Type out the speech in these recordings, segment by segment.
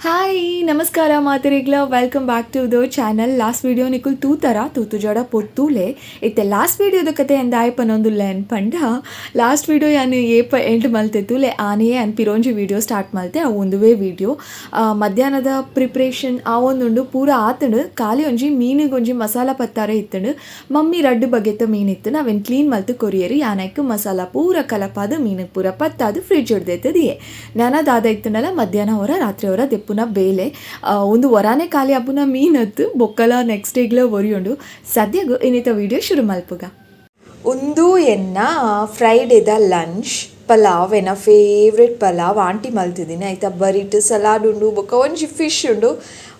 Hi, ನಮಸ್ಕಾರ ಮಾತೆರೆಗ್ಲ. Welcome back to the channel. Last video ನಿಕುಲ್ ತೂತರ ತೂತು ಜಡ ಪೊತ್ತೂಲೆ. ಇತ್ತೆ ಲಾಸ್ಟ್ ವಿಡಿಯೋದ ಕತೆ ಎಂದಾಯ್ ಪನೊಂದುಲ್ಲೆ ಪಂಡ, ಲಾಸ್ಟ್ ವಿಡಿಯೋ ಯಾನ್ ಏಪ ಎಂಡ್ ಮಲ್ತೆ ತೂಲೆ, ಆನೆಯೇ ಅನ್ ಪಿರೋಂಜಿ ವಿಡಿಯೋ ಸ್ಟಾರ್ಟ್ ಮಲ್ತೆ. ಅವು ಒಂದುವೇ ವಿಡಿಯೋ ಮಧ್ಯಾಹ್ನದ ಪ್ರಿಪ್ರೇಷನ್ ಆವೊಂದುಂಡು. ಪೂರ ಆತುಂಡು. ಖಾಲಿ ಒಂಜಿ ಮೀನಿಗೊಂಜಿ ಮಸಾಲ ಪತ್ತಾರೆ ಇತ್ತುಂಡು. ಮಮ್ಮಿ ರಡ್ಡ್ ಬಗೆತ ಮೀನ್ ಇತ್ತು, ಅವೆನ್ ಕ್ಲೀನ್ ಮಲ್ತು ಕೊರಿಯರು. ಯಾನೈಕ್ ಮಸಾಲ ಪೂರ ಕಲಪಾದು, ಮೀನು ಪೂರ ಪತ್ತಾದು ಫ್ರಿಡ್ಜ್ ಹಿಡ್ದೈತದಿಯೇ. ನನ ದಾದ ಇತ್ತುಂಡಲ, ಮಧ್ಯಾಹ್ನ ಹೊರ ರಾತ್ರಿ ಹೊರ ದೆಪ್ಪುನ ಬೇಲೆ. ಒಂದು ವರಾನೆ ಖಾಲಿ ಅಪ್ಪುನ ಮೀನತ್ತು ಬೊಕ್ಕಲ ನೆಕ್ಸ್ಟ್ ಡೇಗ್ಲ ಒರಿಯುಂಡು. ಸದ್ಯಗು ಇನ್ನಿತ ವಿಡಿಯೋ ಶುರು ಮಲ್ಪುಗ. ಉಂದು ಎನ್ನ ಫ್ರೈಡೇದ ಲಂಚ್, ಪಲಾವ್. ಎನ್ನ ಫೇವ್ರೆಟ್ ಪಲಾವ್. ಆಂಟಿ ಮಲ್ತಿದ್ದೀನಿ. ಆಯ್ತಾ, ಬರಿಟ್ ಸಲಾಡ್ ಉಂಡು, ಬೊಕ್ಕ ಒಂಜಿ ಫಿಶ್ ಉಂಡು.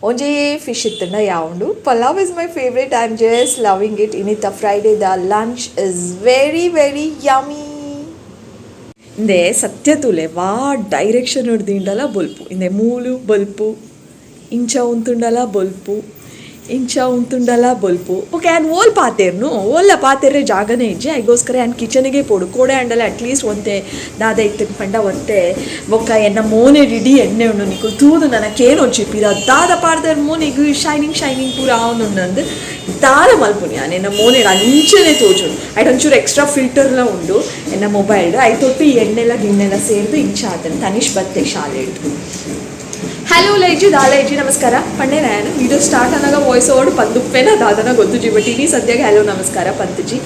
ಒಂಜೇ ಫಿಶ್ ಇತ್ತಂಡ ಯಾವುಂಡು. Pulao is my favourite. I am just loving it. ಇನ್ನಿತ ಫ್ರೈಡೇದ lunch is very very yummy. ಇಂದೆ ಸತ್ಯ ತೂಲೆ, ವಾ ಡೈರೆಕ್ಷನ್ ಹಿಡ್ದಿಂಡಲ ಬೊಲ್ಪು. ಇಂದೆ ಮೂಲು ಬೊಲ್ಪು, ಇಂಚ ಉಂತುಂಡಲ ಬೊಲ್ಪು, ಇಂಚ ಉಂತುಂಡಲ ಬೊಲ್ಪು. ಓಕೆ, ಆ್ಯನ್ ಓಲ್ ಪಾತೆರ್ನು, ಓಲ್ಲ ಪಾತೆರ್ರೆ ಜಾಗನೇ ಇಜ್ಜಿ. ಐಗೋಸ್ಕರ ಆ್ಯನ್ ಕಿಚನಿಗೆ ಪೋಡು. ಕೋಡೆ ಆಂಡಲ ಅಟ್ಲೀಸ್ಟ್ ಒಂತೆ ದಾದ ಇತ್ತು ಪಂಡ ಒಂತೆ. ಬೊಕ್ಕ ಎನ್ನ ಮೋನೆ ಇಡೀ ಎಣ್ಣೆ ಉಂಡು. ನಿಕುಲು ತೂದು ನನಕೇನೊಂಚಿ ಪಿರ ದಾದ ಪಾಡ್ದರ್ ಮೋನೆಗ್ ಶೈನಿಂಗ್ ಶೈನಿಂಗ್ ಪೂರ ಆವೊಂದುಂಡು. ದಾದ ಮಲ್ಪುನಿ ಯಾನ್? ಎನ್ನ ಮೋನೆಡ್ ಅಂಚನೆ ತೋಜುಂಡು. ಐಟ್ ಒಂಚೂರು ಎಕ್ಸ್ಟ್ರಾ ಫಿಲ್ಟರ್ಲ ಉಂಡು ಎನ್ನ ಮೊಬೈಲ್ಡ್. ಐತೊಟ್ಟು ಈ ಎಣ್ಣೆಲ್ಲ ಗಿಣ್ಣೆಲ್ಲ ಸೇರ್ದು ಇಂಚ ಆತನ. ತನಿಷ್ ಬತ್ತೆ ಶಾಲೆ ಹಿಡ್ದು. ಹಲೋ ಲೈಜಿ, ದಾಲೈಜಿ, ನಮಸ್ಕಾರ ಪಂಡೆ. ನಾನು ವಿಡಿಯೋ ಸ್ಟಾರ್ಟ್ ಆನಾಗ ವಾಯ್ಸ್ ಓವರ್ ಪಂದುಪ್ಪೇನ ದಾದನ ಗೊತ್ತುಜಿ, ಬಟ್ ಇಡೀ ಸದ್ಯಗೆ ಹಲೋ, ನಮಸ್ಕಾರ ಪಂತುಜಿ.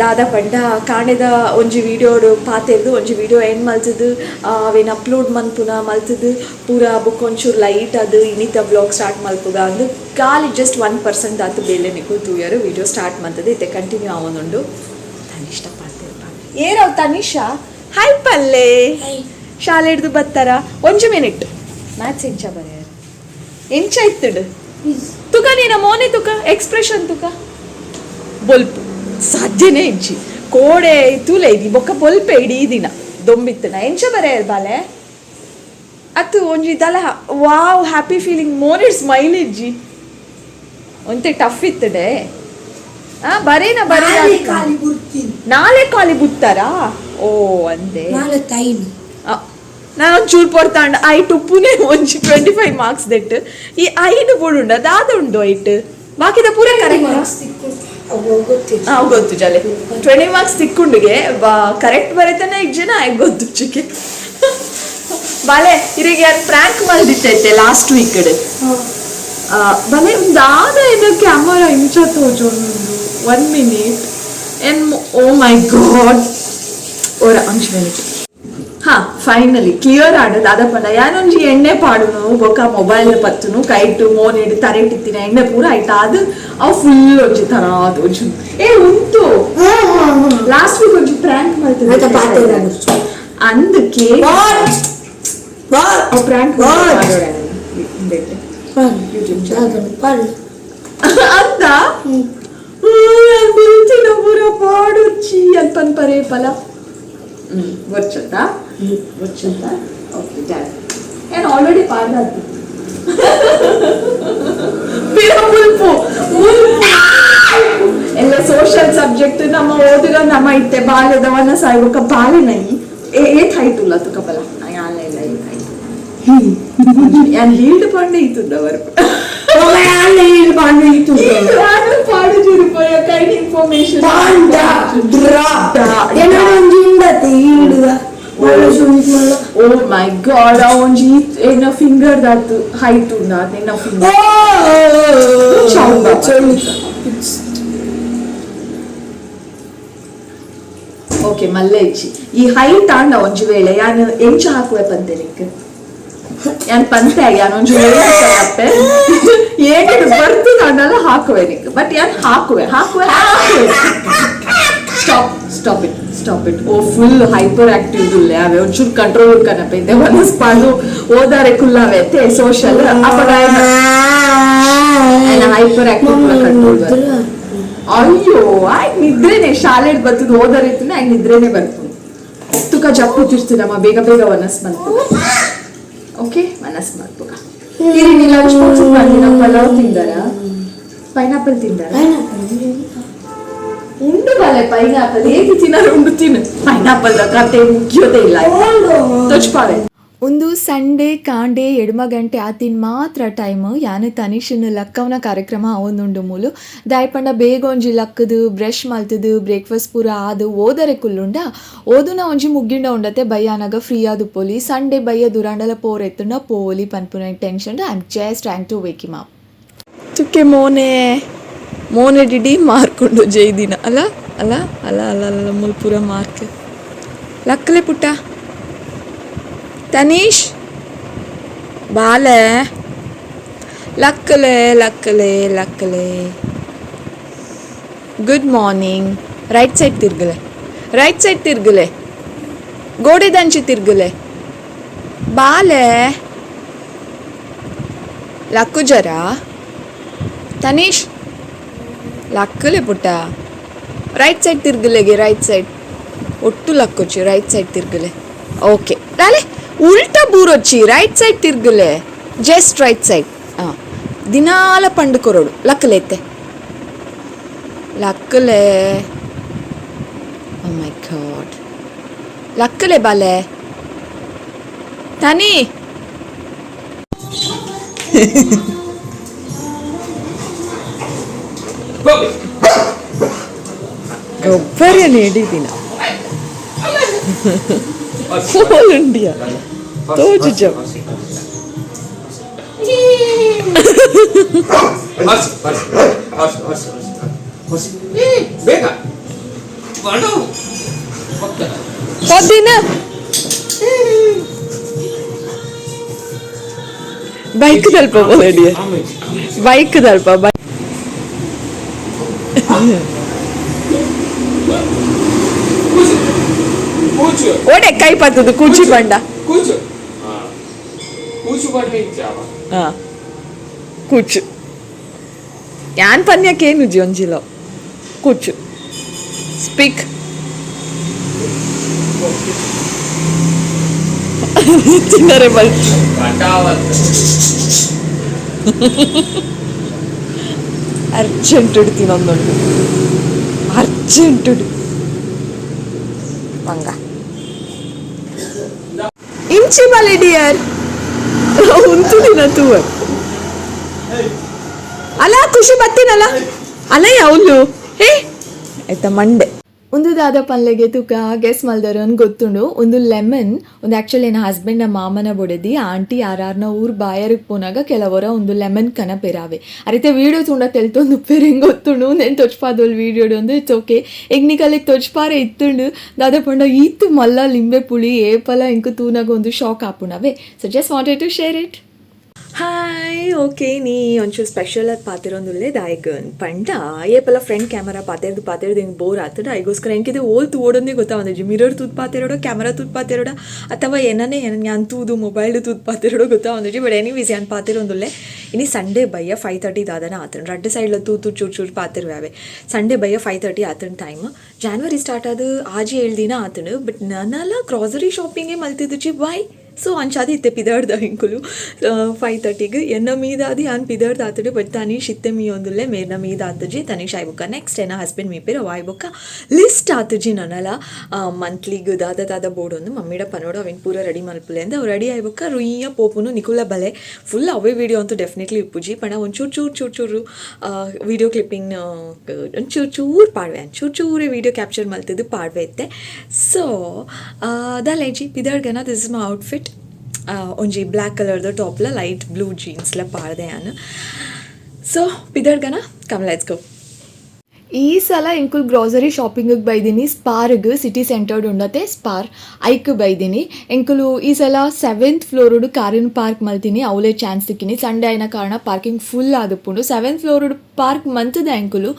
ದಾದ ಪಂಡ, ಕಾಣೆದ ಒಂಜಿ ವಿಡಿಯೋಡು ಪಾತೆರ್ದು, ಒಂಜಿ ವಿಡಿಯೋ ಎಂಡ್ ಮಲ್ತದು, ಅವೇನು ಅಪ್ಲೋಡ್ ಮನ್ಪುನ ಮಲ್ತದು ಪೂರ ಬುಕ್ ಒಂಚೂರು ಲೈಟ್ ಅದು ಇನ್ನಿತ ವ್ಲಾಗ್ ಸ್ಟಾರ್ಟ್ ಮಲ್ಪುಗ ಅಂದು ಖಾಲಿ ಜಸ್ಟ್ 1% ಆತು ಬೇಲೆ. ನಿಕುಲ್ ತೂಯರು, ವಿಡಿಯೋ ಸ್ಟಾರ್ಟ್ ಮಲ್ತದೆ, ಇತ್ತೆ ಕಂಟಿನ್ಯೂ ಆವೊಂದುಂಡು. ತನಿಷ್ಠ ಪಾತೆರ್ಪ. ಏರವ್ ತನಿಷಾ, ಹಾಯ್ ಪಲ್ಲೆ. ಶಾಲೆ ಹಿಡ್ದು ಬತ್ತಾರ? ಒಂಜಿ ಮಿನಿಟ್. ಮ್ಯಾಥ್ಸ್ ಎಂಚ ಬರೆಯಾರ? ಎಂಚ ಇತ್ತುಡು ತುಕ? ನೀನ ಮೋನೆ ತುಕ, ಎಕ್ಸ್ಪ್ರೆಷನ್ ತುಕ. ಬೊಲ್ಪು ಸಾಧ್ಯನೇ ಇಜ್ಜಿ. ಕೋಡೆ ತೂಲೆ ಇದಿ ಬೊಕ್ಕ ಬೊಲ್ಪೆ ಇಡೀ ದಿನ ದೊಂಬಿತ್ತನ. ಎಂಚ ಬರೆಯರ್ ಬಾಲೆ? ಅತ್ತು ಒಂಜಿ ದಲ ವಾವ್, ಹ್ಯಾಪಿ ಫೀಲಿಂಗ್. ಮೋನೆ ಸ್ಮೈಲ್ ಇಜ್ಜಿ. ಒಂತೆ ಟಫ್ ಇತ್ತಡೆ. ಆ ಬರೇನ ಬರೇ. ನಾಳೆ ಖಾಲಿ ಬಿಡ್ತೀನಿ. ನಾಳೆ ಖಾಲಿ ಬುತ್ತಾರಾ? ಓ, ಅಂದೆ. ನಾಳೆ ತೈನ್. ನಾನು ಒಂಚೂರು ಪೊರ್ತಾಂಡ ಐಟ್ ಉಪ್ಪುನೇ ಒಂಜಿ 25 ಮಾರ್ಕ್ಸ್ ದೆಟ್ಟು. ಈ ಐನು ಬೋಡುಂಡ ದಾದ ಉಂಡು ಐಟ್? ಬಾಕಿದ ಪೂರ ಕರೆಕ್ಟ್. ಮಾರ್ಕ್ಸ್ ತಿಕ್ಕು ಅವು ಗೊತ್ತಿಲ್ಲ. ಹಾಂ, ಗೊತ್ತು ಜಲೆ. 20 ಮಾರ್ಕ್ಸ್ ತಿಕ್కుంಡುಗೆ ಕರೆಕ್ಟ್ ಬರೀತಾನೆ ಇಜ್ಜನ ಆಯ್ ಗೊತ್ತು ಚಿಕ್ಕೆ. ಬಾಲೆ, ಇರಿಗೆ ಯಾರು ಪ್ರ್ಯಾಂಕ್ ಮಲ್ದಿತ್ತೈತೆ ಲಾಸ್ಟ್ ವೀಕ್. ಬಲೆ, ದಾದ ಏನು ಕ್ಯಾಮರಾ ಇಂಚ ತೋಜೊಂದು? One minute. ಎನ್, ಓ ಮೈ ಗಾಡ್, ಓರ ಒಂಜಿ ಮಿನಿಟ್. ಹಾ, ಫೈನಲಿ ಕ್ಲಿಯರ್ ಆಡು. ದಾದಪ್ಪನ ಯಾನೊಂಜಿ ಎಣ್ಣೆ ಪಾಡುನು, ಬೊಕ್ಕ ಮೊಬೈಲ್ ಪತ್ತುನು, ಕೈಟು ಮೋನೆಡ್ ತರೆಟಿತ್ತಿನ ಎಣ್ಣೆ ಪೂರ ಆಯ್ತಾ ಅದು ಅವು ಫುಲ್ ಒಂಜಿ ತರ ಅದು. ಏ ಉಂಟು, ಲಾಸ್ಟ್ ವೀಕ್ ಒಂಜಿ ಪ್ರ್ಯಾಂಕ್ ಆಯ್ತಾ, ಪಾತೆರ. ಮಾಡ್ತದೆ ಅಂದಕ್ಕೆ. What what? ಅವು ಪ್ರ್ಯಾಂಕ್. What? ಪಾಡು. ಅಂದ ಬುಲ್ತಿನ ಪೂರ ಪಾಡುಚ್ಚಿ ಅಲ್ಪನ್ ಪರೇ ಪಲ. ವರ್ಷತ್ತಾ ವರ್ಷತ್ತಾ? Okay, done. ಏನು ಆಲ್ರೆಡಿ ಪಾಡ್ದಾತು. ಪಿರ ಮುಲ್ಪು ಮುಲ್ಪು ಎಲ್ಲ ಸೋಷಿಯಲ್ ಸಬ್ಜೆಕ್ಟ್ ನಮ್ಮ ಓದುಗ. ನಮ್ಮ ಇತ್ತೆ ಬಾಲ್ಯದವನ್ನ ಸಾಯ್ಬೊಕ್ಕ ಬಾಲೆ ನೈ. ಏತ್ ಹೈಟ್ ಉಲ್ಲ ತುಕ ಬಲ. ಯಾನ್ ಇಲ್ಲ, ಏತ್ ಹೈಟ್? ಯಾನ್ ಹೀಲ್ಡ್ ಪಂಡೆ ಇತ್ತುಂಡವರು. ಪಾಡು ರೂಪಾಯಿ ಕೈಂಡ್ ಇನ್ಫಾರ್ಮೇಶನ್. ಪಾಂಡ ಡ್ರಾ ಒಂಜಿ ಉಂಡತೆ ಈಡುದ ಮಲ್ಲ ಸುಮಿತ್ ಮಲ್ಲ. ಓ ಮೈ ಗಾಡ್, ಆ ಒಂಜಿ ಎನ್ನ ಫಿಂಗರ್ ದಾತು ಹೈಟ್ ಉಂಡ ಎನ್ನ ಫಿಂಗರ್. ಚಳಿ. ಓಕೆ, ಮಲ್ಲೆ ಇಜ್ಜಿ. ಈ ಹೈಟ್ ಆಂಡ ಒಂಜಿ ವೇಳೆ ಯಾನ್ ಎಂಚ ಹಾಕುವೆ ಪಂತೆ ನಿಕ್? ಯಾನ್ ಪಂತೆ, ಯಾನ್ ಒಂಜಿ ವೇಳೆ ಹಾಕಪ್ಪೆ ಏನೇನು ಬರ್ತದ ಅಂಡಲ ಹಾಕುವೆ ನಿಕ್. ಬಟ್ ಯಾನ್ ಹಾಕುವೆ, ಹಾಕುವೆ, ಹಾಕುವೆ. Stop, stop it, stop it. Oh, full hyper active ದುಲ್ಲೆ ಅವೆ. ಒಂಚೂರು ಕಂಟ್ರೋಲ್ ಕನಪೆ ಇದೆ. ಒನಸ್ ಪಾಡು ಓದಾರೆ ಕುಲ್ಲಾವೆ ಸೋಷಲ್ ಅಪಗ ಹೈಪರ್ ಆಕ್ಟಿವ್ ಕಂಟ್ರೋಲ್. ಅಯ್ಯೋ, ಆಯ್ತು, ನಿದ್ರೆನೆ. ಶಾಲೆಡ್ ಬರ್ತದ, ಓದರಿತ್ತು, ಆಯ್ತು, ನಿದ್ರೆನೆ ಬರ್ತದೆ. ತುಕ ಜಪ್ಪು ತಿರ್ತಿದಮ್ಮ. ಬೇಗ ಬೇಗ ಒನಸ್ ಬಂತು. ಓಕೆ, ಮನಸ್ ಮಾಡ್ಬೋಗ. ಇರಿ, ನೀ ಲಂಚ್ ಬಾಕ್ಸ್ ಬಂದಿನ. ಪಲಾವ್ ತಿಂದಾರ? ಪೈನಾಪಲ್ ತಿಂದಾರ? ಉಂಡು ಬಲೆ ಪೈನಾಪಲ್. ಏತಿ ತಿನ್ನರು? ಉಂಡು, ತಿನ್ನು. ಪೈನಾಪಲ್ ಕತೆ ಮುಗಿಯೋದೇ ಇಲ್ಲ. ತೊಚ್ಪಾವೆ. ಒಂದು ಸಂಡೇ ಕಾಂಡೆ ಎಡ್ಮ ಗಂಟೆ ಆತಿನ ಮಾತ್ರ ಟೈಮ್ ಯಾನ್ ತನಿಷನ್ ಲಕ್ಕವನ ಕಾರ್ಯಕ್ರಮ ಅವೊಂದುಂಡು ಮೂಲು. ದಾಯಪಂಡ ಬೇಗ ಒಂಜಿ ಲಕ್ಕದು ಬ್ರಷ್ ಮಲ್ತದು ಬ್ರೇಕ್ಫಾಸ್ಟ್ ಪೂರ ಆದ್ ಓದರೆ ಕುಲ್ಲುಂಡ ಓದುನ ಒಂಜಿ ಮುಗ್ಗಿಂಡ ಉಂಡತೆ ಬಯ್ಯಾನಾಗ ಫ್ರೀ ಆದು ಪೋಲಿ. ಸಂಡೇ ಬಯ್ಯ ದುರಾಂಡಲ ಪೋರ್ ಎತ್ತುಂಡ ಪೋಲಿ ಪನ್ಪುನ tension. I am just trying to wake him up. ಚುಕ್ಕೆ ಮೋನೆ ಮೋನೆ ಡಿಡಿ ಮಾರ್ಕೊಂಡು ಜೈದಿನ ಅಲ್ಲ ಅಲ್ಲ ಅಲ್ಲ ಅಲ್ಲ ಅಲ್ಲ ಮುಲ್ ಪೂರ ಮಾರ್ಕ್. ಲಕ್ಕಲೆ ಪುಟ್ಟ ತನೀಶ್ ಬಾಲೆ ಲಕ್ಕಲೆ ಲಕ್ಕಲೆ ಲಕ್ಕಲೆ. Good morning. Right side ತಿರ್ಗಲೆ, right side ತಿರ್ಗಲೆ, ಗೋಡೆದಂಚಿ ತಿರ್ಗಲೆ ಬಾಲೆ. ಲಕ್ಕು ಜರ ತನೀಶ್ ಲಕ್ಕಲೆ ಪುಟ್ಟ. ರೈಟ್ ಸೈಡ್ ತಿರ್ಗಲೆಗೆ, ರೈಟ್ ಸೈಡ್ ಒಟ್ಟು ಲಕ್ಕೊಚ್ಚಿ, ರೈಟ್ ಸೈಡ್ ತಿರ್ಗಲೆ. ಓಕೆ ಲಾಲೆ ಉಲ್ಟಾ ಬೂರೊಚ್ಚಿ, ರೈಟ್ ಸೈಡ್ ತಿರ್ಗಲೆ, just right side. ಹಾಂ ದಿನಾಲ ಪಂಡು ಕೊರೋಡು. ಲಕ್ಕಲೆ ಎತ್ತೆ ಲಕ್ಕಲೆ. ಓ ಮೈ ಗಾಡ್, ಲಕ್ಕಲೆ ಬಾಲೆ ತನಿ. ಗೊಬ್ಬರ ನೀಡಿದಿನ ಹೋಲುಂಡಿಯ ತೋಜು. ಬೇಗ ಪೊದ್ದಿನ ಬೈಕ್ ದಲ್ಪ ಬೋಲಡಿಯ, ಬೈಕ್ ದಲ್ಪ. ಓಡೆ ಕೈ ಪತ್ತದು ಕೂಚಿ ಬಂಡ. ಕೂಚು ಕೂಚು ಬಂಡ ಇಚ್ಚಾವ. ಹಾ ಕೂಚು ಯಾನ್ ಪನ್ಯಕ್ಕೇನು ಒಂಜಿಲೋ ಕೂಚು ಸ್ಪೀಕ್ ತಿನ್ನರೆ ಬಲ್. ಅರ್ಜೆಂಟ್ ತಿನ್ನೊಂದುಂಡು, ಅರ್ಜೆಂಟ್ ಮಂಗ ಇಂಚಿ ಬಲೆ ಡಿಯರ್ ಉಂತು ದಿನ ತೂವ ಅಲ್ಲ ಖುಷಿ ಬತ್ತೀನಲ್ಲ ಅಲ್ಲ ಯಾವ್ಲು ಹೇ ಆಯ್ತಾ ಮಂಡೆ. ಒಂದು ದಾದ ಪಲ್ಲೆಗೆ ತುಕ ಗೆಸ್ ಮಲ್ದರನ್ ಗೊತ್ತುಂಡು. ಒಂದು ಲೆಮನ್ ಒಂದು ಆ್ಯಕ್ಚುಲಿ ನನ್ನ ಹಸ್ಬೆಂಡ್ನ ಮಾಮನ ಬೊಡೆದಿ ಆಂಟಿ ಯಾರ್ಯಾರನ ಊರು ಬಾಯರಿಗೆ ಪೋನಾಗ ಕೆಲವರ ಒಂದು ಲೆಮನ್ ಕನ ಪೆರಾವೆ ಅರಿತೆ ವೀಡಿಯೋ ತುಂಡ ತೆಲ್ತೊಂದು ಉಪ್ಪೇರು ಗೊತ್ತುಂಡು. నేను ತೊಚ್ಪಾದೋಲ್ ವೀಡಿಯೋಡು ಒಂದು it's okay. ಎಗ್ನಿಕಲ್ಲಿಗೆ ತೊಚ್ಪಾರೆ ಇತ್ತುಂಡು. ದಾದ ಪಂಡ ಈತು ಮಲ್ಲ ಲಿಂಬೆ ಪುಳಿ ಏಪಲ ಇಂಕು ತೂನಾಗ ಒಂದು shock ಆಪುಣವೆ. So just wanted to share it. Hi okay ನೀ ಒಂಚೂರು ಸ್ಪೆಷಲ್ ಅದು ಪಾತಿರೊಂದುಲ್ಲೆ ದಾಯಗನ್ ಪಂಡ ಏಪಲ ಫ್ರಂಟ್ ಕ್ಯಾಮರಾ ಪಾತೆರ್ದು ಪಾತೆರ್ದು ಹಿಂಗೆ ಬೋರ್ ಆತದ. ಐಗೋಸ್ಕರ ಎಂಕಿದೆ ಓಲ್ ತೂಡೊಂದೇ ಗೊತ್ತಾವಂದಿಜ್ಜಿ. ಮಿರರ್ ತೂತ್ ಪಾತೆರೋಡ, ಕ್ಯಾಮರಾ ತೂತ್ ಪಾತೆರೋಡ, ಅಥವಾ ಏನನೇ ಯಾನ್ ತೂದು ಮೊಬೈಲ್ ತೂತ್ ಪಾತೆರೋಡ ಗೊತ್ತಾವಂದಿಜ್ಜಿ. ಬಟ್ ಎನಿವೇಸ್ ಯಾನ್ ಪಾತೆರೊಂದುಲ್ಲೆ. ಇನಿ ಸಂಡೇ ಬಯ್ಯ 5:30 ದಾದನ ಆತನ ರಡ್ಡು ಸೈಡ್ಲ ತೂತು ಚೂರು ಚೂರು ಪಾತಿರುವೆ. ಸಂಡೇ ಬಯ್ಯ 5:30 ಆತನ time. January start ಆದ ಆಜಿ 7 ದಿನ ಆತನು. ಬಟ್ ನನಲ ಗ್ರಾಸರಿ ಶಾಪಿಂಗೇ ಮಲ್ತಿದ್ದುಚಿ ವೈ. ಸೊ ಅಂಚಾದಿ ಇತ್ತೆ ಪಿದಾಡ್ದ ಇಂಕುಲು 5:30ಗೆ ಎನ್ನ ಮೀದಾದಿ ಯಾನ್ ಪಿದಾಡ್ದ ಆತಡು. ಬಟ್ ತನೀಶ್ ಇತ್ತೆ ಮೀಯೊಂದುಲ್ಲೆ, ಮೇರ್ನ ಮೀದ ಆತುಜಿ. ತನೀಶ್ ಆಯ್ಬೊಕ್ಕ ನೆಕ್ಸ್ಟ್ ಎನ್ನ ಹಸ್ಬೆಂಡ್ ಮೀಪೇರು ಅವು ಆಯ್ಬೊಕ್ಕ ಲಿಸ್ಟ್ ಆತುಜಿ ನನಲ ಮಂತ್ಲಿಗ್ ದಾದ ದಾದ ಬೋಡೊಂದು ಮಮ್ಮಿಡ ಪನೋಡು ಅವಿನ ಪೂರ ರೆಡಿ ಮಲ್ಪುಲೆ ಅಂದ್. ಅವು ರೆಡಿ ಆಯ್ಬೊಕ್ಕ ರುಯ್ಯ ಪೋಪುನು ನಿಕುಲ ಬಲೆ ಫುಲ್ ಅವೇ ವೀಡಿಯೋ ಅಂತೂ ಡೆಫಿನೆಟ್ಲಿ ಇಪ್ಪುಜಿ. ಪಂಡ ಒಂಚೂರು ಚೂರು ಚೂರು ಚೂರು ವೀಡಿಯೋ ಕ್ಲಿಪ್ಪಿಂಗ್ ಒಂಚೂರು ಚೂರು ಪಾಡ್ವೆ, ಚೂರು ಚೂರು ವೀಡಿಯೋ ಕ್ಯಾಪ್ಚರ್ ಮಲ್ತಿದ್ದು ಪಾಡ್ವೆ ಇತ್ತೆ. ಸೊ ದಾಲೇಜಿ ಪಿದಾಡ್ಗನ. This is my outfit. ಒಂಜಿ ಬ್ಲ್ಯಾಕ್ ಕಲರ್ದ ಟಾಪ್ಲ ಲೈಟ್ ಬ್ಲೂ ಜೀನ್ಸ್ಲ ಪಾಡ್ದೆ ಯಾನ್. ಸೊ ಪಿದಡ್ಗನ, come let's go. ಈ ಸಲ ಎಂಕುಲ್ ಗ್ರೋಸರಿ ಶಾಪಿಂಗಿಗೆ ಬೈದಿನಿ ಸ್ಪಾರ್ಗ್, ಸಿಟಿ ಸೆಂಟರ್ಡ್ ಉಂಡತೆ ಸ್ಪಾರ್ ಐಕ್ ಬೈದಿನಿ. ಎಂಕುಲು ಈ ಸಲ 7th ಫ್ಲೋರುಡು ಕಾರಿನ ಪಾರ್ಕ್ ಮಲ್ತೀನಿ ಅವಲೇ ಚಾನ್ಸ್ ಸಿಕ್ಕಿನಿ. ಸಂಡೇ ಆಯ್ನ ಕಾರಣ ಪಾರ್ಕಿಂಗ್ ಫುಲ್ ಆದುಪ್ಪುಂಡು. 7th ಫ್ಲೋರುಡು ಪಾರ್ಕ್ ಮಂತದ ಎಂಕುಲು.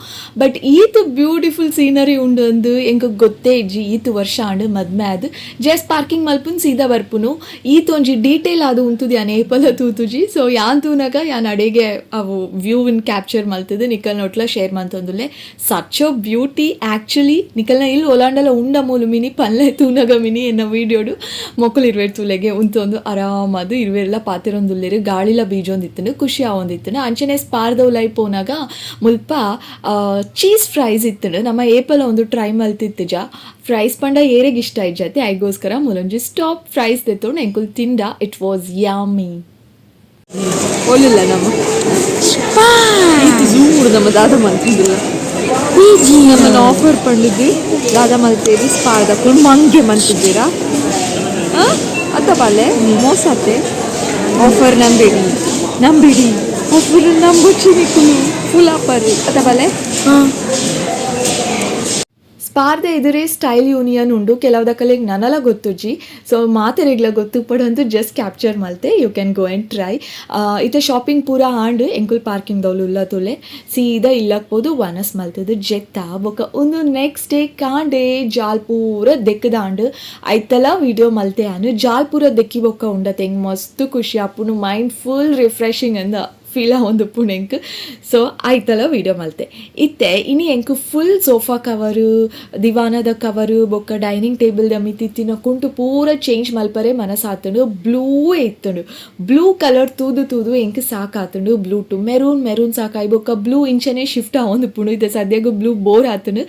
ಬಟ್ ಈತ್ ಬ್ಯೂಟಿಫುಲ್ ಸೀನರಿ ಉಂಡು ಅಂದು ಎಂಕ್ ಗೊತ್ತೇ ಇಜ್ಜಿ. ಈತ್ ವರ್ಷ ಆಂಡ್ ಮದ್ಮೆ ಆದ್ ಜಸ್ಟ್ ಪಾರ್ಕಿಂಗ್ ಮಲ್ಪುನ್ ಸೀದಾ ಬರ್ಪುನು. ಈತ್ ಒಂಜಿ ಡೀಟೇಲ್ ಆದ್ ಉಂತುದು ಯಾನ್ ಏಪಲ ತೂತುಜಿ. ಸೊ ಯಾನ್ ತೂನಗ ಯಾನ್ ಅಡೆಗೆ ಅವು ವ್ಯೂವಿನ್ ಕ್ಯಾಪ್ಚರ್ ಮಲ್ತದು ನಿಕಲ್ ನೊಟ್ಲ ಶೇರ್ ಮಂತೊಂದುಲ್ಲೆ. Such a beauty actually. ನಿಕಲ್ನ ಇಲ್ಲಿ ಒಲಾಂಡಲ ಉಂಡ ಮೂಲು ಮಿನಿ ಪಲ್ಲೆ ತೂನಗ ಮಿನಿ ಎನ್ನ ವೀಡಿಯೋಡು ಮೊಕ್ಕಲು ಇರ್ವೇರ್ ತೂಲೆಗೆ ಉಂತೊಂದು ಆರಾಮದು ಇರ್ವೇರ್ಲ ಪಾತಿರೊಂದುಲ್ಲೆರು. ಗಾಳಿಲ ಬೀಜೊಂದಿತ್ತುಂಡು, ಖುಷಿ ಆವೊಂದಿತ್ತುಂಡು. ಅಂಚನೆ ಸ್ಪಾರ್ದವುಲೈ ಪೋನಾಗ ಮುಲ್ಪ ಚೀಸ್ ಫ್ರೈಸ್ ಇತ್ತುಂಡು. ನಮ್ಮ ಏಪಲ ಒಂದು ಟ್ರೈ ಮಲ್ತಿತ್ತುಜ ಫ್ರೈಸ್ ಪಂಡ ಏರೆಗ್ ಇಷ್ಟ ಇಜ್ಜತೆ, ಐಗೋಸ್ಕರ ಮೂಲೊಂಜಿ ಸ್ಟಾಪ್ ಫ್ರೈಸ್ ದೆತ್ತೊಂಡು ಎಂಕುಲು ತಿಂಡ. It was yummy. ಒಳ್ಳಿಲ್ಲ ನಮ್ಮ ಝೂಮ್ ನಮ್ಮ ದಾದ ಮಲ್ತಿದ್ದಿಲ್ಲ. ನಮ್ಮನ್ನು ಆಫರ್ ಪಂಡಿದ್ದು ದಾದ ಮಲ್ತೇರಿ ಸ್ಪಾರ್ದಕ್ಕೂ ಮಂಗೆ ಮಂತಿದ್ದೀರಾ ಅತ್ತ ಬಾಲೆ ಮೋಸತ್ತೆ. ಆಫರ್ ನಂಬಿಡಿ ನಂಬಿಡಿ, ಆಫರ್ ನಂಬುಚ್ಚಿ ನಿಕ್ಕುಲು ಫುಲ್ ಆಫರ್ ಅತ್ತ ಬಾಲೆ. ಸ್ಪಾರ್ದ ಎದುರೇ ಸ್ಟೈಲ್ ಯೂನಿಯನ್ ಉಂಡು. ಕೆಲವುದಕ್ಕಲೆಗ್ ನನಲ ಗೊತ್ತುಜ್ಜಿ, ಸೊ ಮಾತೆರೆಗ್ಲ ಗೊತ್ತು ಪಡಂತು ಜಸ್ಟ್ ಕ್ಯಾಪ್ಚರ್ ಮಲ್ತೆ. You can go and try. ಇತ್ತೆ ಶಾಪಿಂಗ್ ಪೂರ ಆಂಡ್ ಎಂಕುಲ್ ಪಾರ್ಕಿಂಗ್ ದೌಲು ಉಲ್ಲ ತುಲೆ ಸೀದಾ ಇಲ್ಲಕ್ ಪೋದು ವನಸ್ ಮಲ್ತದು ಜೆತ್ತ. ಬೊಕ ಉಂದು ನೆಕ್ಸ್ಟ್ ಡೇ ಕಾಂಡೆ ಜಾಲ್ ಪೂರ ದೆಕ್ಕದಾಂಡ್. ಐತಲ ವಿಡಿಯೋ ಮಲ್ತೆ ಆನು. ಜಾಲ್ ಪೂರ ದೆಕ್ಕಿ ಬೊಕ್ಕ ಉಂಡತೆ ಎಂಕ್ ಮಸ್ತ್ ಖುಷಿ ಆಪುಂಡು, mind full refreshing ಅಂದ ಫೀಲ್ ಆವೊಂದುಪ್ಪುಂಡು ಎಂಕ್. ಸೊ ಐತಲ ವಿಡಿಯೋ ಮಲ್ತೆ. ಇತ್ತೆ ಇನಿ ಎಂಕ್ full sofa cover, ದಿವಾನದ cover ಬೊಕ್ಕ ಡೈನಿಂಗ್ ಟೇಬಲ್ ದ ಮಿತ್ತಿತ್ತಿನ ಕುಂಟು ಪೂರ ಚೇಂಜ್ ಮಲ್ಪರೆ ಮನಸಾತುಂಡು. ಬ್ಲೂ ಇತ್ತುಂಡು. ಬ್ಲೂ ಕಲರ್ ತೂದು ತೂದು ಎಂಕ್ ಸಾಕಾತುಂಡು. Blue to maroon, maroon ಸಾಕಾಯಿ ಬೊಕ್ಕ ಬ್ಲೂ ಇಂಚನೆ ಶಿಫ್ಟ್ ಆವೊಂದುಪ್ಪುಂಡು. ಇತ್ತೆ ಸದ್ಯಗ್ ಬ್ಲೂ ಬೋರ್ ಆತುಂಡು.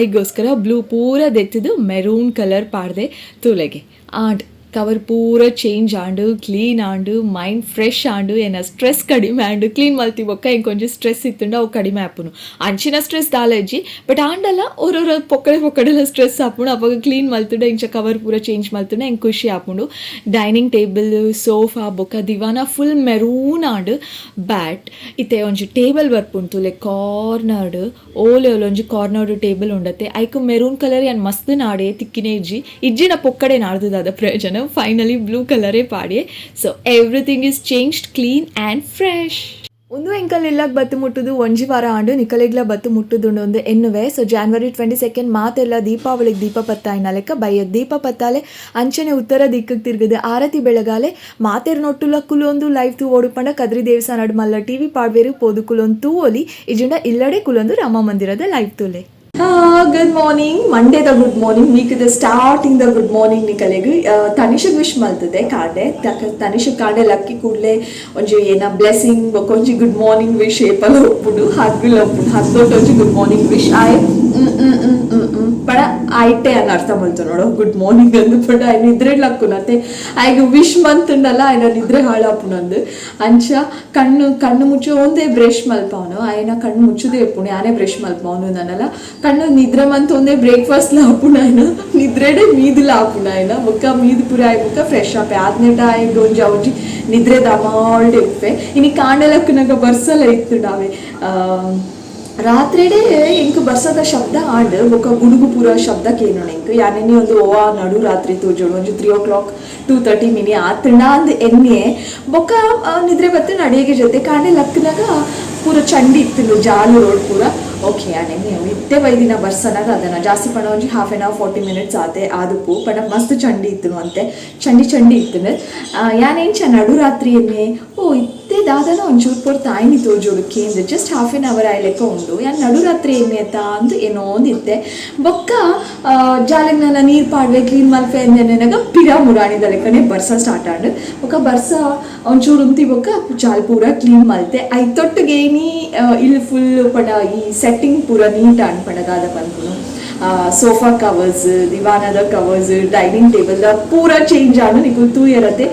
ಐಗೋಸ್ಕರ ಬ್ಲೂ ಪೂರ ದೆತ್ತುದು ಮೆರೂನ್ ಕಲರ್ ಪಾಡ್ದೆ ತೂಲೆಗೆ. ಆಂಡ್ ಕವರ್ ಪೂರ change and, clean and, mind fresh and, ಏನ ಸ್ಟ್ರೆಸ್ ಕಡಿಮೆ ಆಂಡ್. ಕ್ಲೀನ್ ಮಲ್ತಿ ಬೊಕ್ಕ ಎಂಕ್ ಒಂಜಿ ಸ್ಟ್ರೆಸ್ ಇತ್ತುಂಡ ಅವು ಕಡಿಮೆ ಆಪುನು. ಅಂಚಿನ ಸ್ಟ್ರೆಸ್ ದಾಲ ಇಜ್ಜಿ, ಬಟ್ ಆಂಡಲ ಒರೊರ ಪೊಕ್ಕಡೆ ಪೊಕ್ಕಡೆಲ ಸ್ಟ್ರೆಸ್ ಆಪುಂಡು. ಅಪಗ ಕ್ಲೀನ್ ಮಲ್ತುಂಡ, ಇಂಚ ಕವರ್ ಪೂರ ಚೇಂಜ್ ಮಲ್ತುಂಡ ಎಂಕ್ ಖುಷಿ ಆಪುಂಡು. Dining table, sofa ಬೊಕ್ಕ ದಿವಾನ full maroon and. But ಇತ್ತೆ ಒಂಜಿ ಟೇಬಲ್ ಬರ್ಪುಂಡು ಲೈಕ್ ಕಾರ್ನರ್ಡ್. ಓಲೆ ಒಂಜಿ ಕಾರ್ನರ್ಡ್ ಟೇಬಲ್ ಉಂಡತೆ. ಐಕ್ ಮೆರೂನ್ ಕಲರ್ ಯಾನ್ ಮಸ್ತ್ ನಾಡೆ ತಿಕ್ಕಿನೇ ಇಜ್ಜಿ. ಇಜ್ಜಿನ ಪೊಕ್ಕಡೆ ನಾಡ್ದದಾದ ಪ್ರಯೋಜನ? ಫೈನಲಿ ಬ್ಲೂ ಕಲರೇ ಪಾಡಿಯೆ. So everything is changed, clean and fresh. ಒಂದು ಎಂಕಲ್ ಇಲ್ಲಗ್ ಬತ್ತು ಮುಟ್ಟುದು ಒಂಜಿ ವಾರ ಆಂಡು. ನಿಕಲೆಗ್ಲ ಬತ್ತು ಮುಟ್ಟುದುಂಡು ಒಂದು ಎನ್ನುವೆ. ಸೊ ಜಾನ್ವರಿ 22 ಮಾತೆಲ್ಲ ದೀಪಾವಳಿಗೆ ದೀಪ ಪತ್ತಾಯಿನ ಲೆಕ್ಕ ಬಯ್ಯಗ್ ದೀಪ ಪತ್ತಾಲೆ. ಅಂಚನೆ ಉತ್ತರ ದಿಕ್ಕಕ್ಕೆ ತಿರ್ಗದು ಆರತಿ ಬೆಳಗಾಲೆ. ಮಾತೆರ್ ನೊಟ್ಟುಲ ಕುಲೊಂದು ಲೈವ್ ತೂವೊಡು ಪಂಡ ಕದ್ರಿ ದೇವಸ್ಥಾನಡ್ ಮಲ್ಲ ಟಿವಿ ಪಾಡ್ವೇರು, ಪೋದು ಕುಲೊಂದು ತೂವೊಲಿ. ಇಜಿಂಡ ಇಲ್ಲಡೆ ಕುಲೊಂದು ರಾಮ ಮಂದಿರದ ಲೈವ್ ತೂಲೆ. ಗುಡ್ ಮಾರ್ನಿಂಗ್, ಮಂಡೇದ ಗುಡ್ ಮಾರ್ನಿಂಗ್, ವೀಕ್ದ ಸ್ಟಾರ್ಟಿಂಗ್ the good morning ನಿಕಲೆಗ್. ತನಿಷಗ್ wish ಮಲ್ತದೆ ಕಾಂಡೆ. ತನಿಷ್ ಕಾಂಡೆ ಲಕ್ಕಿ ಕೂಡ್ಲೆ ಒಂಜಿ ಏನ ಬ್ಲೆಸ್ಸಿಂಗ್ ಬೊಕ್ಕ ಒಂಜಿ good morning wish ಏಪಲ ಒಪ್ಪುಂಡು. ಹಗ್ಗುಲ ಉಪ್ಪುಂಡು. ಹಗ್ಗೊಟ್ಟು ಒಂಜಿ good morning wish ಆಯ್ ಹ್ಮ್ ಹ್ಮ್ ಹ್ಮ್ ಹ್ಮ್ ಹ್ಮ್ ಪಡ ಆಯ್ಟೆ ಅನ್ನ ಅರ್ಥ ಮಲ್ತು ನೋಡು. ಗುಡ್ ಮಾರ್ನಿಂಗ್ ಅಂದು ಪಂಡ ಆಯ್ ನಿದ್ರೆ ಲಕ್ಕುನತೆ. ಆಯ್ಗ ವಿಶ್ ಮಂತುಂಡಲ್ಲ, ಆಯ್ನ ನಿದ್ರೆ ಹಾಳಾಪುನಂದು. ಅಂಚ ಕಣ್ಣು ಕಣ್ಣು ಮುಚ್ಚು ಒಂದೇ ಬ್ರಷ್ ಮಲ್ಪವನು. ಆಯ್ನ ಕಣ್ಣು ಮುಚ್ಚುದೇ ಇಪ್ಪುಣು, ಯಾನೇ ಬ್ರಷ್ ಮಲ್ಪವನು ನನ್ನಲ್ಲ. ಕಣ್ಣು ನಿದ್ರೆ ಮಂತ್ ಒಂದೇ ಬ್ರೇಕ್ಫಾಸ್ಟ್ ಆಪುಣ ಆಯ್ನ, ನಿದ್ರೆಡೆ ಮೀದುಲ ಆಪುಣ ಆಯ್ನ. ಬೊಕ್ಕ ಮೀದು ಪೂರ ಆಯ್ ಬೊಕ್ಕ ಫ್ರೆಶ್ ಆಪೆ. ಆದ್ನೇಟ ಆಯ್ಗ ಒಂಜಿ ಒಂಜಿ ನಿದ್ರೆ ದಮಾಲ್ಡ್ ಇಪ್ಪೆ. ಇನಿ ಕಾಂಡೆಲಕ್ಕುನಗ ಬರ್ಸಲ ಇತ್ತು. ನಾವೇ ರಾತ್ರಿಡೇ ಎಂಕ್ ಬರ್ಸದ ಶಬ್ದ ಆಂಡ್. ಬೊಕ್ಕ ಗುಡುಗು ಪೂರ ಶಬ್ದ ಕೇನೋಣ ಎಂಕ್. ಯಾನೆನೆ ಒಂದು ಓ ನಡು ರಾತ್ರಿ ತೋಜೋಡು, ಒಂಜಿ 3 ಓ ಕ್ಲಾಕ್, 2:30 ಮಿನಿ ಆತಂಡ ಅಂದ್ ಎಣ್ಣೆ. ಬೊಕ್ಕ ನಿದ್ರೆ ಬತ್ತು ನಡಿಗೆ ಜೊತೆ. ಕಾಂಡೆ ಲಕ್ಕನಾಗ ಪೂರ ಚಂಡಿ ಇತ್ತು ಜಾಲು ರೋಡ್ ಪೂರ. ಓಕೆ, ಯಾನೆನ್ನೆ ಇತ್ತೆ ಬೈದಿನ ಬರ್ಸನಾಗ ಅದನ್ನ ಜಾಸ್ತಿ ಪಂಡ ಒಂಜಿ half an hour, 40 minutes ಆತೆ ಆದುಪ್ಪು. ಪಂಡ ಮಸ್ತ್ ಚಂಡಿ ಇತ್ತು ಅಂತೆ, ಚಂಡಿ ಚಂಡಿ ಇತ್ತು. ಯಾನೆಂಚ ನಡು ರಾತ್ರಿ ಎನ್ನೆ, ಓ ಇತ್ತೆ ದಾದನ ಒಂಚೂರು ಪೊರ್ತು ಆಯ್ನಿ ತೋಜೋಡು ಕೇಂದ್ರ. Just half an hour ಆಯ್ಲೆಕ್ಕ ಉಂಡು. ಯಾನ್ ನಡು ರಾತ್ರಿ ಎನ್ನೆ ಅತ್ತ ಅಂದ್ ಏನೋ ಒಂದು ಇತ್ತೆ. ಬೊಕ್ಕ ಜಾಲಿಗ್ ನನ್ನ ನೀರು ಪಾಡ್ವೆ, ಕ್ಲೀನ್ ಮಲ್ಪೆ ಅಂದೆನಾಗ ಪಿರ ಮುರಾಣಿದ ಲೆಕ್ಕನೆ ಬರ್ಸ ಸ್ಟಾರ್ಟ್ ಆಂಡ್. ಬೊಕ್ಕ ಬರ್ಸ ಒಂಚೂರು ಉಂತಿ ಬೊಕ್ಕ ಜಾಲ್ ಪೂರ ಕ್ಲೀನ್ ಮಲ್ತೆ. ಐತೊಟ್ಟಿಗೆ ಏನಿ ಇಲ್ಲಿ ಫುಲ್ ಪಂಡ ಈ ಸೆಟ್ಟಿಂಗ್ ಪೂರ ನೀಟ್ ಆಂಡ್. ಪಂಡ ದಾದ ಪನ್ಪುನು, ಸೋಫಾ ಕವರ್ಸ್, ದಿವಾನದ covers, dining table ಪೂರ ಚೇಂಜ್ ಆಂಡ್. ನಿಕುಲು ತೂಯರತೆ.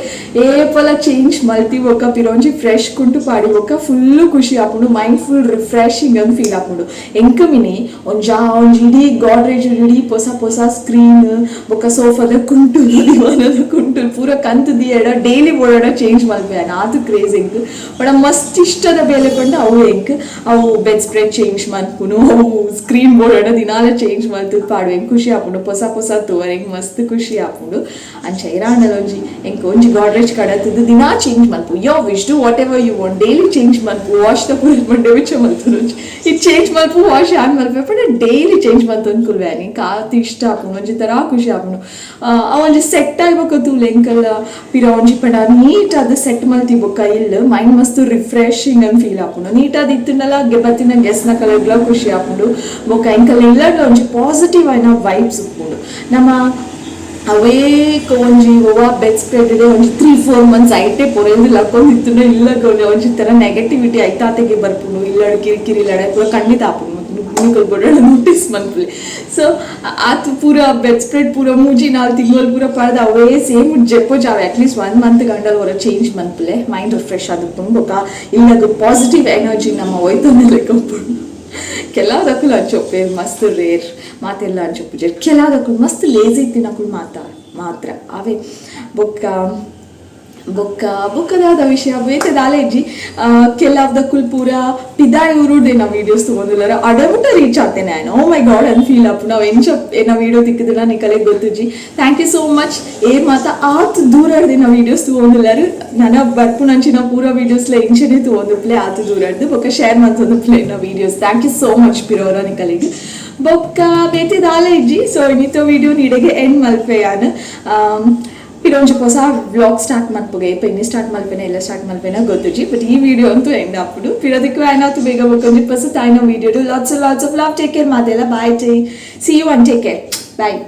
ಏಪಲ ಚೇಂಜ್ ಮಲ್ತಿ ಬೊಕ್ಕ ಪಿರೊಂಜಿ ಫ್ರೆಶ್ ಕುಂಟು ಪಾಡಿ ಬೊಕ್ಕ ಫುಲ್ಲು ಖುಷಿ ಆಪುಂಡು. Mind full refreshing ಅಂತ ಫೀಲ್ ಆಪುಂಡು. ಎಂಕ್ ಮಿನಿ ಒಂಜಾ ಒಂಜಿ ಇಡೀ ಗಾಡ್ರೇಜ್, ಇಡೀ ಪೊಸ ಪೊಸ ಸ್ಕ್ರೀನ್, ಬೊಕ್ಕ ಸೋಫಾದ ಕುಂಟು, ದಿವಾನದ ಕುಂಟು ಪೂರ ಕಂತು ದಿಯಡ ಡೈಲಿ ಬೋಡಡ ಚೇಂಜ್ ಮಲ್ಪೆ. ಆತು ಕ್ರೇಜ್ ಎಂಕ್. ಬಟ್ ಮಸ್ತ್ ಇಷ್ಟದ ಬೇಲೆ ಪಂಡ ಅವು ಎಂಕ್. ಅವು bed spread change ಮನ್ಪುನು, ಅವು ಸ್ಕ್ರೀನ್ ಬೋಡಡ ದಿನಾಲ ಚೇಂಜ್ ಮಲ್ತದ್ ಪಾಡುವೆ. ಎಂಕ್ ಖುಷಿ ಆಪುಂಡು. ಪೊಸ ಪೊಸ ತೂವರೆ ಎಂಕ್ ಮಸ್ತ್ ಖುಷಿ ಆಪುಂಡು. ಅಂಚ ಇರಾಂಡಲ ಒಂಜಿ ಎಂಕ್ ಒಂಜಿ ಗಾಡ್ರೇಜ್ ಕಡತದ್ದು ದಿನಾ ಚೇಂಜ್ ಮಲ್ಪು. Your wish, do whatever you want. Daily change ಮಲ್ಪು. ವಾಶ್ ದ ಪೂರ ಮಂಡೆ ವಿಚ ಮಲ್ತು ಇದು ಚೇಂಜ್ ಮಲ್ಪು. ವಾಶ್ ಆನ್ ಮಲ್ಪೆ ಪಂಡ ಡೈಲಿ ಚೇಂಜ್ ಮಲ್ತೊಂದು ಕುಲ್ವೆ. ಎಂಕ್ ಆತ್ ಇಷ್ಟ ಆಪುಂಡು. ಒಂಜಿ ತರ ಖುಷಿ ಆಪುಂಡು. ಆ ಒಂಜಿ ಸೆಟ್ ಆಯ್ಬೊಕ್ಕ ತೂಲೆ ಎಂಕಲ್ಲ ಪಿರ ಒಂಜಿ ಪಂಡ ನೀಟ್ ಆದ್ ಸೆಟ್ ಮಲ್ತಿ ಬೊಕ್ಕ ಇಲ್ಲ್ ಮೈಂಡ್ ಮಸ್ತ್ ರಿಫ್ರೆಶಿಂಗ್ ಅಂತ ಫೀಲ್ ಆಪುಂಡು. ನೀಟ್ ಆದ್ ಇತ್ತುಂಡಲ ಬತ್ತಿನ ಗೆಸ್ಟ್ನ ಕಲರ್ಗ್ಲ ಖುಷಿ ಆಪುಂಡು. ಬೊಕ್ಕ ಎಂಕಲ್ಲ ಇಲ್ಲಡ್ಲ ಒಂಜಿ ಪಾಸಿಟಿವ್ ಆಯ್ನ ವೈಬ್ಸ್ ಉಪ್ಪುಂಡು ನಮ್ಮ. ಅವೇ ಒಂಜಿ ಒವ್ವಾ ಬೆಡ್ ಸ್ಪ್ರೆಡ್ ಒಂಜಿ 3-4 ಮಂತ್ಸ್ ಐಟೆ ಪೊರೆಂದು ಲಕ್ಕೊಂದು ಇತ್ತುಂಡ ಇಲ್ಲ. ಒಂಜಿ ತರ ನೆಗೆಟಿವಿಟಿ ಐತಾತೆಗೆ ಬರ್ಪುಂಡು. ಇಲ್ಲಡ್ ಕಿರಿಕಿರಿ, ಲಡಾಯಿ ಪೂರ ಖಂಡಿತ ಆಪುಂಡು. ನಿಕುಲು ಬೊಡ ನೋಟಿಸ್ ಮನ್ಪುಲೆ. ಸೊ ಆತು ಪೂರ ಬೆಡ್ ಸ್ಪ್ರೆಡ್ ಪೂರ 3-4 ತಿಂಗಳು ಪೂರ ಪಾಡ್ದು ಅವೇ ಸೇಮ್ ಜೆಪ್ಪೋ ಜಾವೆ. ಅಟ್ಲೀಸ್ಟ್ ಒನ್ ಮಂತ್ ಗಂಡಲ್ ಹೊರ ಚೇಂಜ್ ಮನ್ಪುಲೆ. ಮೈಂಡ್ ರಿಫ್ರೆಶ್ ಆದಿಪ್ಪುಂಡು. ಬೊಕ್ಕ ಇಲ್ಲಗ ಪಾಸಿಟಿವ್ ಎನರ್ಜಿ ನಮ್ಮ ಒಯ್ತೊಂದು ಲೆಕ್ಕ ಉಪ್ಪುಂಡು. ಕೆಲವುದಕ್ಕೂ ಅಂಚೊಪ್ಪೆ, ಮಸ್ತ್ ರೇರ್ ಮಾತೆಲ್ಲ ಅಂಚೊಪ್ಪುಜೆರ್. ಕೆಲವುದಕ್ಕೂ ಮಸ್ತ್ ಲೇಜಿ ಇತ್ತಿನಕುಲು ಮಾತ ಮಾತ್ರ ಅವೇ. ಬೊಕ್ಕ ಬೊಕ್ಕ ಬೊಕ್ಕದಾದ ವಿಷಯ ಬೇತೆ ದಾಲ ಇಜ್ಜಿ. ಕೆಲವ್ದಕ್ಕುಲ್ ಪೂರ ಪಿದಾಯಿ ಊರುಡ್ದು ವೀಡಿಯೋಸ್ ತಗೊಂಡಿಲ್ಲಾರ. ಅಡಮುಟ ರೀಚ್ ಆಗ್ತೇನೆ ನಾನು. ಓ my god an feel up. ನಾವು ಎಂಚ ಏನ video ತಿಕ್ಕಿದ್ರೆ ನಿಕಲೆಗ್ ಗೊತ್ತುಜ್ಜಿ. Thank you so much. ಏ ಮಾತ ಆತ್ ದೂರ ನಾವು ವೀಡಿಯೋಸ್ ತಗೊಂಡಿಲ್ಲಾರು. ನನ್ನ ಬರ್ಪುನಂಚಿನ ಪೂರ ವೀಡಿಯೋಸ್ಲ ಇಂಚನೆ ತಗೊಂಡು ಆತು ದೂರ ಬೊಕ್ಕ ಶೇರ್ ಮಂತೊಂದು play videos. Thank you so much ಪಿರೋರ ನಿಕಲೆಗ್. ಬೊಕ್ಕ ಬೇತೆ ದಾಲ ಇಜ್ಜಿ. ಸೊ ಇನ್ನಿತ ವೀಡಿಯೋ ನೀಡೆಗೆ ಎಂಡ್ ಮಲ್ಪೆ ಯಾನ್. ಪಿರೊಂಜಿ ಹೊಸ ವ್ಲಾಗ್ ಸ್ಟಾರ್ಟ್ ಮಲ್ಪುಗೆ. ಇಪ್ಪ ಇನ್ನಿ ಸ್ಟಾರ್ಟ್ ಮಲ್ಪೆನ, ಎಲ್ಲ ಸ್ಟಾರ್ಟ್ ಮಲ್ಪೆನ ಗೊತ್ತುಜಿ. ಬಟ್ ಈ ವಿಡಿಯೋ ಅಂತೂ ಎಂಡ್ ಆಪುಂಡು. ಪಿರದಿಕ್ಕು ಆಯ್ನಾತು ಬೇಗ ಬೊಕ್ಕೊಂಜಿ ಪೊಸ ತಾಯಿನ video. Lots lots of love, take care ಮಾತೆಲ್ಲ. Bye, see you and take care, bye.